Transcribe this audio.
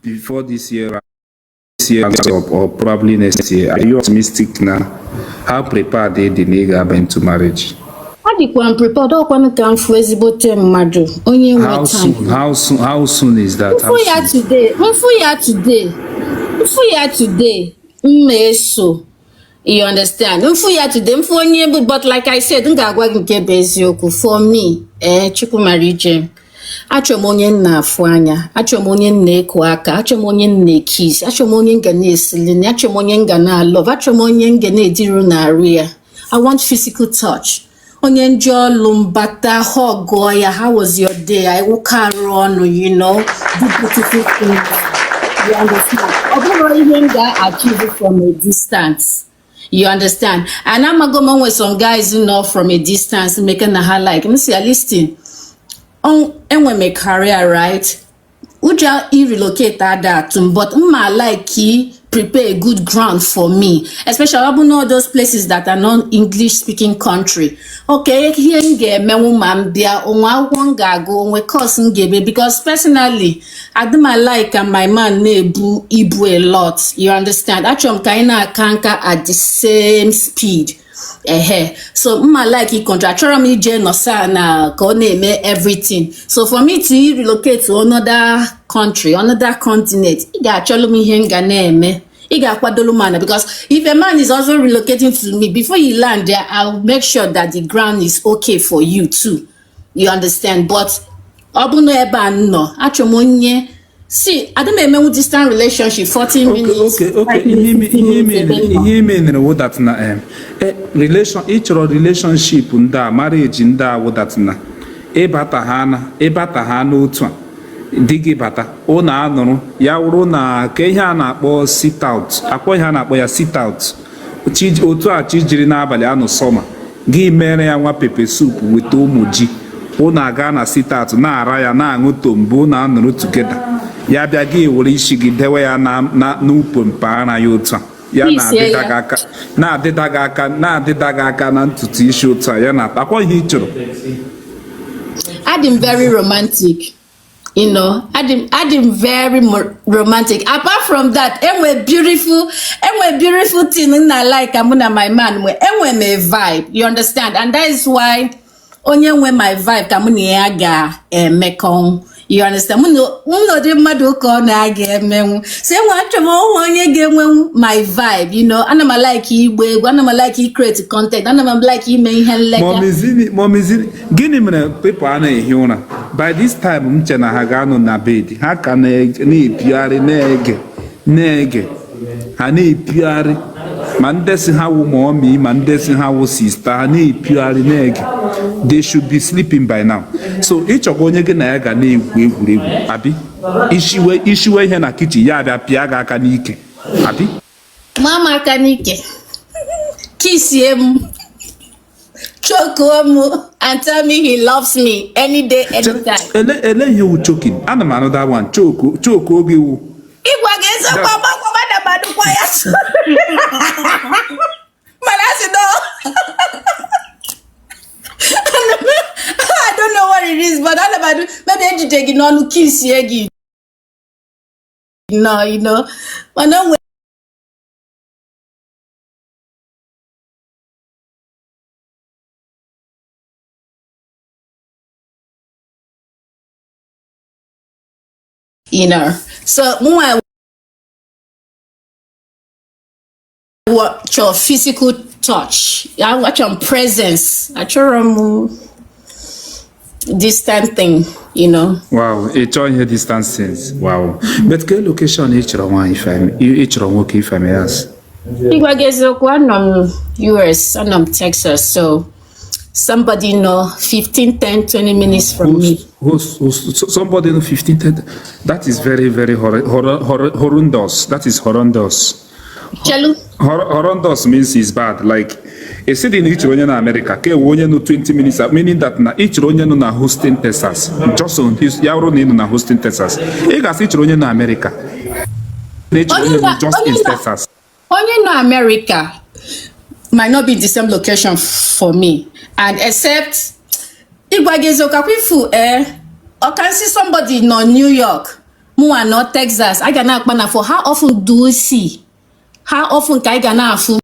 Before this year up or probably next year, are you optimistic now? How prepared dị na ị ga-aba into marriage? Adịkwa m prepared. Ọkwanụ ka m fụ ezigbote mmadụ onye nwe How time. soon? How soon? How soon is that? How Mfụ ya soon? today, mfụ ya today, mfụ ya today, m ma-eso. You understand? Mfụ ya today, mfụ onye bụ, but like I said, m ga-agwa gị nke bụ eziokwu. For me, Chukwu mara ije m. Achọrọ m onye m na-afụ anya, achọrọ m onye m na-eku aka, achọrọ m onye m na-ekiss, achọrọ m onye m ga na-esili nri, achọrọ m onye m ga na-alove, achọrọ m onye m ga na-ediru n'arụ ya. I want physical touch. Onye nje ọlụ mbata hugụọ ya, "How was your day?" I wụkọ arụ ọnụ, do beautiful things. You understand? Ọ bụrụ ihe m ga-achieve from a distance. You understand? And amago m onwe some guys know from a distance making na ha like. M si ya, "Listen, enwe m a career, right? Ụjọ i-relocate ada atụ m, but mma like prepare a good ground for me, especially ọ bụ na all those places that are non-English speaking country. Okay, ihe m ga-emenwu ma m bịa, onwe akwụkwọ m ga-agụ, onwe course m ga-eme, because personally, adị m like ka my man na-ebu ibu a lot. You understand? Achọrọ m ka anyị na-aka nka at the same speed. Ehe, so mma like control. Achọrọ m ije nọsa na ka ọ na-eme everything. So for me to relocate to another country, another continent, ị ga-achọlụ m ihe m ga na-eme, ị ga-akwadolu m ana, because if a man is also relocating to me, before you land there, I'll make sure that the ground is okay for you too. You understand? But ọ bụ na ebe a m nọ, achọrọ m onye si adị m emenwu distant relationship, 40 minutes, 5 Ihe minutes, ime 15 ihe minutes ebe m nọ. Ihe ime nere wụ that na relation ị chọrọ, relationship ndị a, marriage ndị a, wụ that na ịbata ha n'otu a, di gị bata, ụnụ anụrụ ya, wụrụ na ka ihe a na-akpọ sit out, akpọ ihe a na-akpọ ya sit out. Chi otu a, chi jiri n'abalị anụ sọma, gị mere ya nwa pepper soup, weta ụmụ ji, ụnụ aga na sit out na-ara ya, na-aṅụ tombo, ụnụ anụrụ together. Ya bịa, gị were isi gị dewe ya na n'ukwu mpaghara ya otu a, ya Kisie na-adịda ya. gị aka, na-adịda gị aka, na-adịda gị aka na ntutu isi otu a, ya na-atakwa ihe ị chọrọ. Adị m very romantic. Adị m very romantic. Apart from that, enwe beautiful thing m na like ka mụ na my man nwe. Enwe m a vibe, you understand? And that is why onye nwe my vibe ka mụ na ya ga-emekọ. You understand? Mụ na ụdị mmadụ ụka ọ na-aga emenwu. So enwe achọrọ m onwe onye ga-enwenwu my vibe. Ana m like igba egwu, ana m like create content, ana m like ime ihe nleka. Momizini, momizini, gịnị mere people a na-ehi ụra by this time? M che na ha ga-anọ na bed, ha ka na-epigharị, na-ege, na-ege, ha na-epigharị, ma ndị si ha wụ mommy, ma ndị si ha wụ sister, ha na-epigharị, na-ege. They should be sleeping by now. So ịchọkwa onye gị na ya ga na-egwu egwuregwu, abi ishiwe ishiwe ihe na kitchen, ya abịa pịa gị aka n'ike, abi? Maa m aka n'ike, kissie m, choke m and tell me he loves me any day, anytime. Ele ihe wu choking? Ana m anụ that one, choke, choke oge wu. Ịgwa gị eziokwu, agbakwa na m anụkwa ya, mana asị no, I don't know what it is, but ana m anụ maybe ejide gị n'ọnụ, kissie gị no, mana o nwere so mụnwa chọrọ physical touch, achọrọ m presence, achọrọ m distant thing. Wow, ị chọọ ihe distance things. Wow, but ke location ị chọrọ nwaanyị, ị chọrọ nwoke, if I may ask? Ịgwa gị eziokwu, anọ m US, anọ m Texas, so somebody know 15, 10, 20 minutes from me. Host, somebody in 15, 10, that is very, very horrendous. That is horrendous. Chelu. Horrendous means is bad. Like, esi dị na ị chọrọ onye na America, ka ewe onye nọ 20 minutes, meaning that na ị chọrọ onye nọ na Houston, Texas. Just on his, ya bụrụ na ị nọ na Houston, Texas, ị ga-asị ị chọrọ onye na America. Na ị chọrọ onye nọ just in Texas. Onye nọ America might not be the same location for me, and except ịgwa gị eziokwu, akwa ifu ọ can see somebody nọ New York. Mụnwa nọ Texas, a ga na-akpa na for how often do we see, how often ka anyị ga na-afụ.